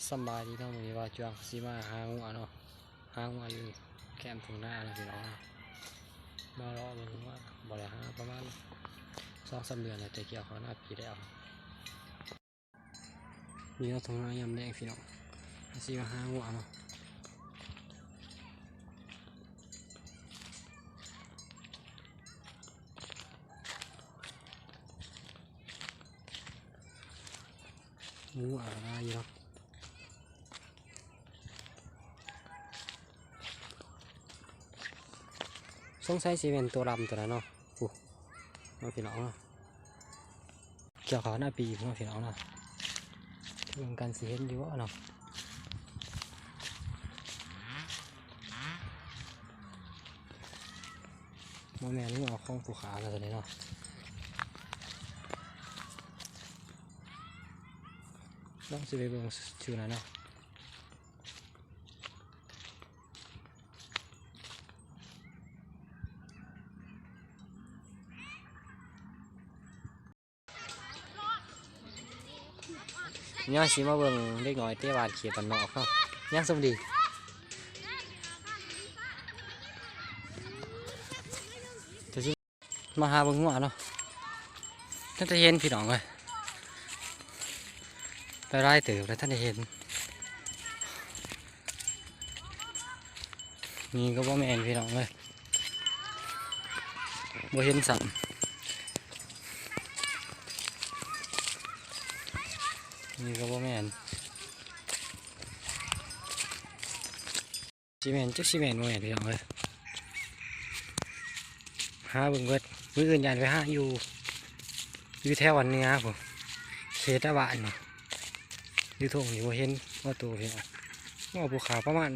ສະບາຍດີເນາະ ມື້ນີ້ບ່າວຈວງຊິມາຫາງົວເນາະ ຫາງົວຢູ່ແຄມທົ່ງນາເນາະພີ່ນ້ອງເນາະ ມາເລາະເບິ່ງງົວ ບໍ່ໄດ້ຫາປະມານສອງສາມເດືອນແລ້ວ ແຕ່ກ່ຽວເຂົ້ານາປີແລ້ວ. ນີ້ເນາະ ທົ່ງນາຍາມແລງພີ່ນ້ອງ ຊິມາຫາງົວເນາະ ງົວຫຼາຍຢູ່ເນາະ ສົງໄສຊິແມ່ນໂຕດຳໂຕນັ້ນເນາະ ພຸ້ນເນາະ ພີ່ນ້ອງເນາະ. ກ່ຽວເຂົ້ານາປີເນາະ ພີ່ນ້ອງເນາະ ເບິ່ງກັນຊິເຫັນຢູ່ບໍ່ເນາະ ບໍ່ແມ່ນງົວຂອງຜູ້ຂ້າແລ້ວໂຕນີ້ເນາະ ລອງຊິໄປເບິ່ງຢູ່ນັ້ນເນາະ. ຍາມນີ້ຊິມາເບິ່ງເດັກນ້ອຍເຕະບານເຂດບ້ານນອກເນາະ ຍັງສົມດີ ມາຫາເບິ່ງງົວເນາະ ທັນໄດ້ເຫັນພີ່ນ້ອງເອີຍ ໄປຫຼາຍເຕີບແລ້ວທັນໄດ້ເຫັນ ນີ້ກໍບໍ່ແມ່ນພີ່ນ້ອງເອີຍ ບໍ່ເຫັນຊ້ຳ ນີ້ກໍບໍ່ແມ່ນ. ຊິແມ່ນ ຈັກຊິແມ່ນບໍ່ແມ່ນພີ່ນ້ອງເອີຍ ຫາເບິ່ງເບິດ ມື້ອື່ນຢ້ານໄປຫາຢູ່ ຢູ່ແຖວອັນເໜືອພຸ້ນ ເຂດຕາບ້ານນີ້ ຢູ່ທົ່ງນີ້ບໍ່ເຫັນ ບໍ່ໂຕພີ່ນ້ອງ ງົວຜູ້ຂ້າປະມານ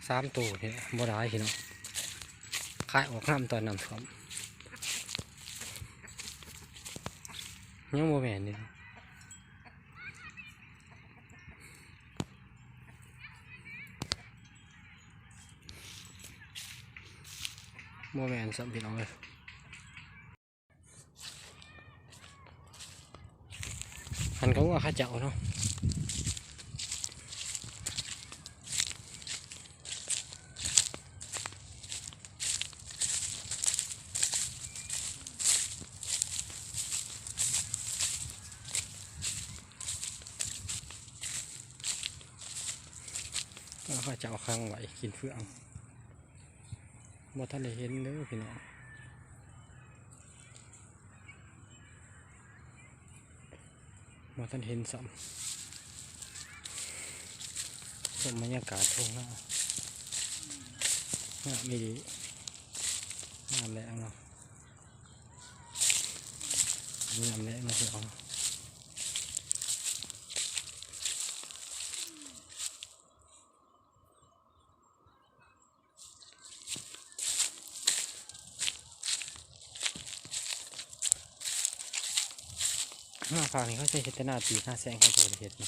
ສາມໂຕນີ້ ບໍ່ຫຼາຍພີ່ນ້ອງ ຂາຍອອກນຳຕອນນ້ຳຖ້ວມ ຍັງບໍ່ແມ່ນນີ້. ບໍ່ແມ່ນຊ້ຳພີ່ນ້ອງເອີຍ ຫັ້ນກໍງົວເຂົາເຈົ້າເນາະ ເຂົາເຈົ້າຂັງໄວ້ກິນເຟືອງ ບໍ່ທັນໄດ້ເຫັນເດີພີ່ນ້ອງ ບໍ່ທັນເຫັນຊ້ຳ ຊົມບັນຍາກາດທົ່ງນາ ງາມອີ່ຫຼີ ຍາມແລງເນາະ ຍາມແລງເນາະພີ່ນ້ອງ. ນາພາກນີ້ເຂົາຈະເຮັດແຕ່ນາປີ ນາແຊງເຂົາເຈົ້າເຮັດນະ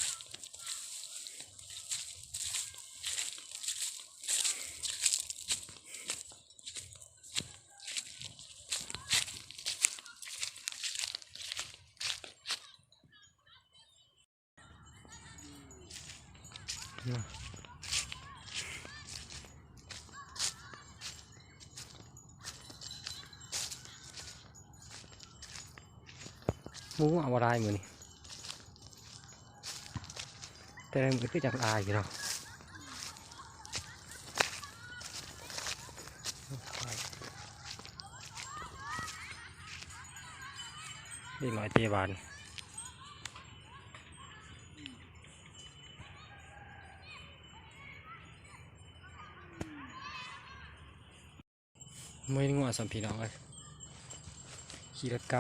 ໝູເອົາບໍ່ຫຼາຍມື້ນີ້ ແຕ່ລະມື້ຄືຈັກຫຼາຍຢູ່ເນາະ ເດັກນ້ອຍເຕະບານ. ບໍ່ເຫັນງົວຊ້ຳພີ່ນ້ອງເອີຍ ຂີ່ລົດກະ